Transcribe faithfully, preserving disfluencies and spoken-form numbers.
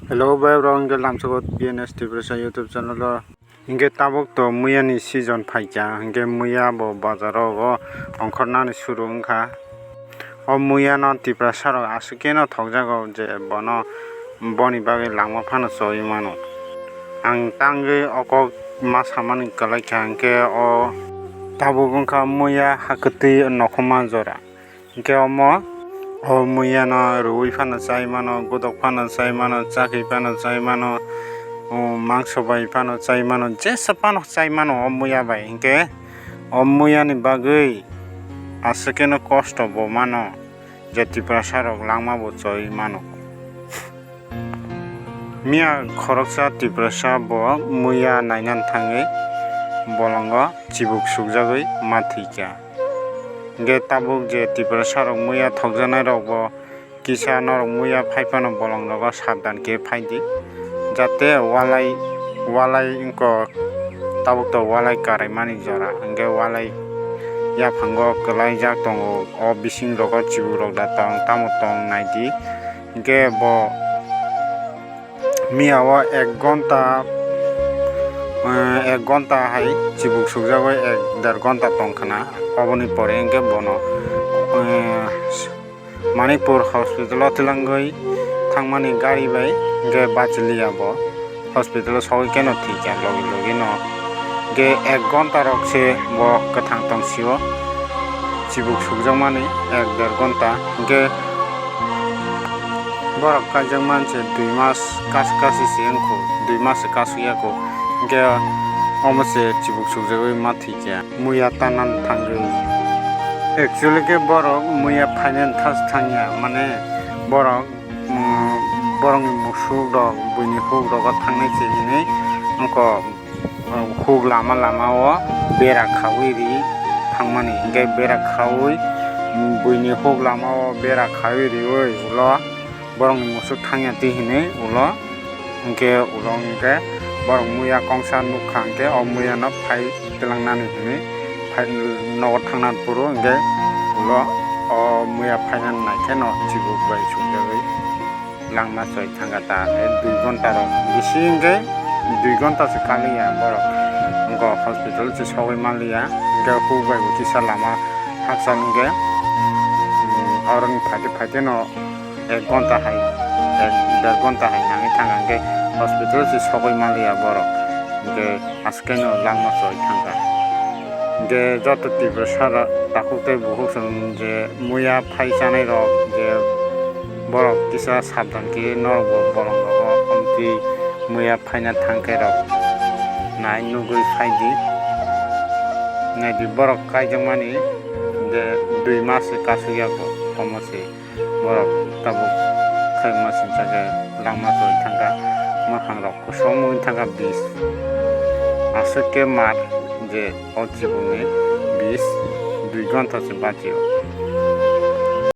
Hello, bai rok, hwnkhe lamsoko P N S Tiprasa YouTube channel o. Hwnkhe tabuk to muya ni season phaikha, hwnkhe muya bo bazar o ongkhornani suru wngkha. O muya no Tiprasa rok aswk khe no thokjago je bono, boni bagwi langma phano choi mano. Ang tangwi o kok ma samani kwlai kha, hwnkhe o tabuk wngkha muya hakwtwi nokhoma jora. Hwnkhe omo o muya no rwui phano chai mano, godok phano chai mano, chakhi phano chai mano, o mangso bai phano chai mano, jesa phano chai mano o muya bai. Hwnkhe o muya ni bagwi aswk khe no kosto bo mano, je Tiprasa rok langma bo choi mano. Miya khoroksa Tiprasa bo muya nainani thangwi bolongo chibuk sukjagwi ma thwikha. Hwnkhe tabuk je Tiprasa rok muya thokjaknai rok bo kisa norok muya phai phano bolong rogo sabdan khe phaidi, jate walai walai wngkha tabuk to walai karaimani jora, hwnkhe walai yaphango kwlaijak tongo, o bising rogo chibuk rok da tong tamo tong naidi. Hwnkhe bo miya o ek ghonta, eh, ek ghonta hai chibuk sukjagwi ek der ghonta tongkhna. Oboni pore hwnkhe bono, eh, Manipur hospital o twlangwi thangmani gari bai hwnkhe bachiliya bo. Hospital o sogwi khe no thwikha logi logi no. Hwnkhe ek ghonta rok se bo kwthang tong sio, chibuk sukjakmani ek der ghonta. Hwnkhe borok kaijakmani se dui mas kas-, kasi se wngkhu, dui mas se kasukya kho. Hwnkhe omo se chibuk sukjagwi ma thwikha muya tanani thangwi. Actually khe borok muya phainani thas thangya, mane borok, mm, borokni musuk rok buini huk rogo thangnai se hinwi wngkha. Huk lama lama o bera khaui ri thangmani, hwnkhe bera khaui, mm, buini huk lama o bera khaui riui ulo borokni musuk thangya twi hinwi ulo, hwnkhe ulo hwnkhe borok muya kongsa nukha, hwnkhe o muya no phai twlangnani hinwi phai nogo thangna phuru, hwnkhe ulo o muya phainani naikheno chibuk bai sukjagwi langma choi thangkha ta, e dui ghonta rok bisi hwnkhe dui ghonta se kaliya borok wngkha hospital se sogwi manliya, hwnkhe huk bai bo kisa lama hakchal hwnkhe, mm, oroni phaite phaite no ek ghonta hai, ek der ghonta hai nangwi thangkha, hwnkhe hospital se sogwi manliya borok, hwnkhe aswk khe no langma choi thangkha. Hwnkhe joto Tiprasa rok takhuk tei bukhuk chwng je muya phai chanai rok je borok kisa sabdan khe norok bo bolong rogo omtwi muya phaina thangkhe rok nai nugwi phaidi. Naidi borok kaijakmani je dui mas se kasukya kho omo se. Borok tabuk khaima singsa khe langma choi thangkha, mwkhang rok kosom wngwi thangkha bis. Aswk khe mar je o chibukni bis dui ghonta se bachio.